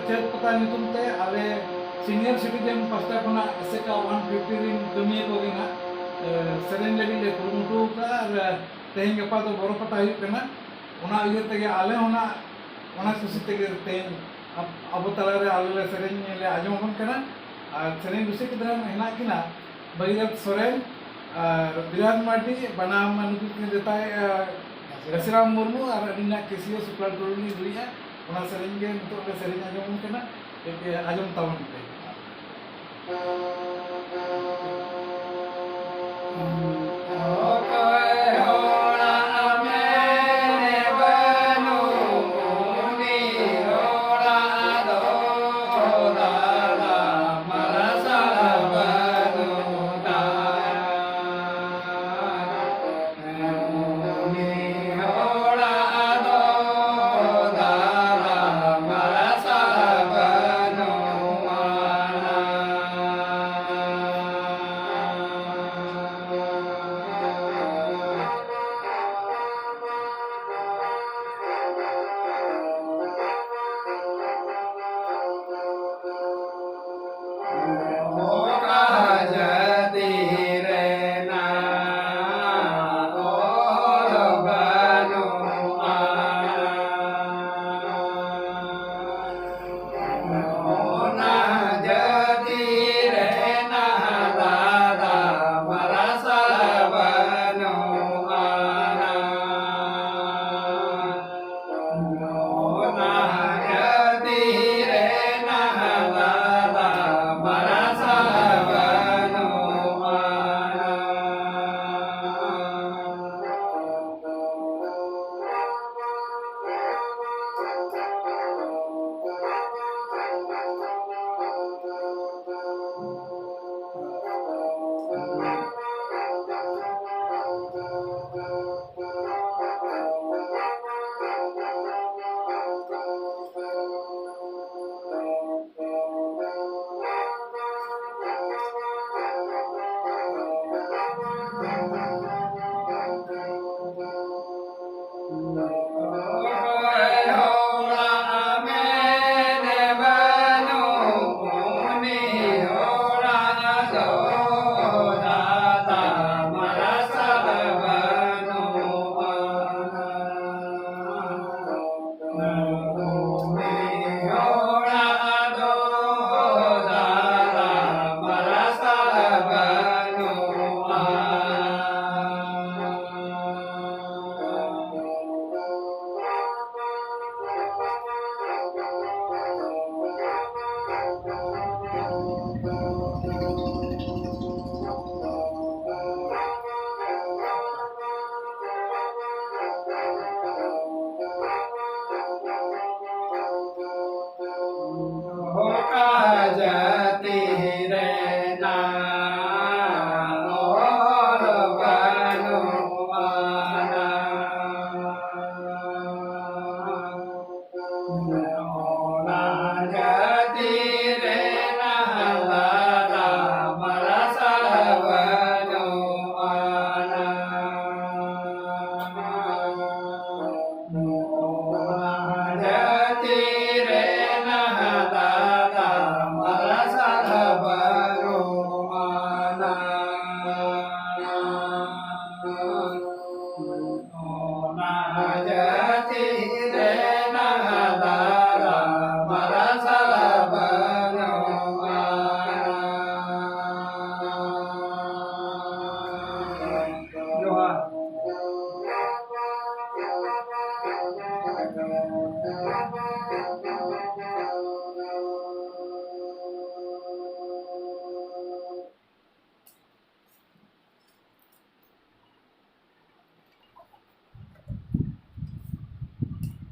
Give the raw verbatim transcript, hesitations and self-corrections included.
ᱪᱟᱹᱛ ᱯᱟᱛᱟ ᱧᱩᱛᱩᱢ ᱛᱮ ᱟᱞᱮ senior citizen ᱯᱟᱥᱴᱟ ᱠᱷᱚᱱᱟᱜ ᱮᱥᱮᱠᱟ ᱚᱣᱟᱱ ᱯᱷᱤᱯᱴᱤ ᱨᱤᱱ ᱠᱟᱹᱢᱤᱭᱟᱹ ᱠᱚᱜᱮ ᱱᱟᱜ, ᱮ, ᱥᱮᱨᱮᱧ ᱞᱟᱹᱜᱤᱫ ᱞᱮ ᱠᱩᱨᱩᱢᱩᱴᱩ ᱟᱠᱟᱫᱼᱟ᱾ ᱟᱨ, ᱮ, ᱛᱮᱦᱮᱧ ᱜᱟᱯᱟ ᱫᱚ ᱵᱚᱨᱚ ᱯᱟᱛᱟ ᱦᱩᱭᱩᱜ ᱠᱟᱱᱟ᱾ ᱚᱱᱟ ᱩᱭᱦᱟᱹᱨ ᱛᱮᱜᱮ ᱟᱞᱮ ᱦᱚᱸ ᱱᱟᱜ ᱚᱱᱟ ᱠᱩᱥᱤ ᱛᱮᱜᱮ ᱛᱮᱦᱮᱧ ᱟᱵ-, ᱟᱵᱚ ᱛᱟᱞᱟᱨᱮ ᱟᱞᱮ ᱞᱮ ᱥᱮᱨᱮᱧ ᱞᱮ ᱟᱸᱡᱚᱢ ᱟᱵᱚᱱ ᱠᱟᱱᱟ᱾ ᱟᱨ ᱥᱮᱨᱮᱧ ᱨᱩᱥᱤᱠᱟ ᱫᱚ ᱦᱮᱱᱟᱜ ᱠᱤᱱᱟ, ᱵᱟᱹᱜᱤᱨᱟᱛ ᱥᱚᱨᱮᱱ ᱟᱨ ᱵᱤᱨᱟᱴ ᱢᱟᱨᱰᱤ, ᱵᱟᱱᱟᱢ ᱱᱩᱠᱤᱱ ᱠᱤᱱ ᱨᱮᱛᱟᱭ, ᱟᱨ ᱜᱟᱥᱤᱨᱟᱢ ᱢᱩᱨᱢᱩ, ᱟᱨ ᱟᱹᱞᱤᱧᱟᱜ ᱠᱮᱥᱤᱭᱳ ᱥᱩᱠᱞᱟᱞ ᱴᱩᱰᱩ ᱞᱤᱧ ᱨᱩᱭᱮᱫᱼᱟ᱾ ᱚᱱᱟ ᱥᱮᱨᱮᱧ ᱜᱮ ᱱᱤᱛᱚᱜ ᱞᱮ ᱥᱮᱨᱮᱧ ᱟᱸᱡᱚᱢ ᱠᱟᱱᱟ, ᱠᱟᱹᱡ ᱟᱸᱡᱚᱢ ᱛᱟᱵᱚᱱ ᱯᱮ᱾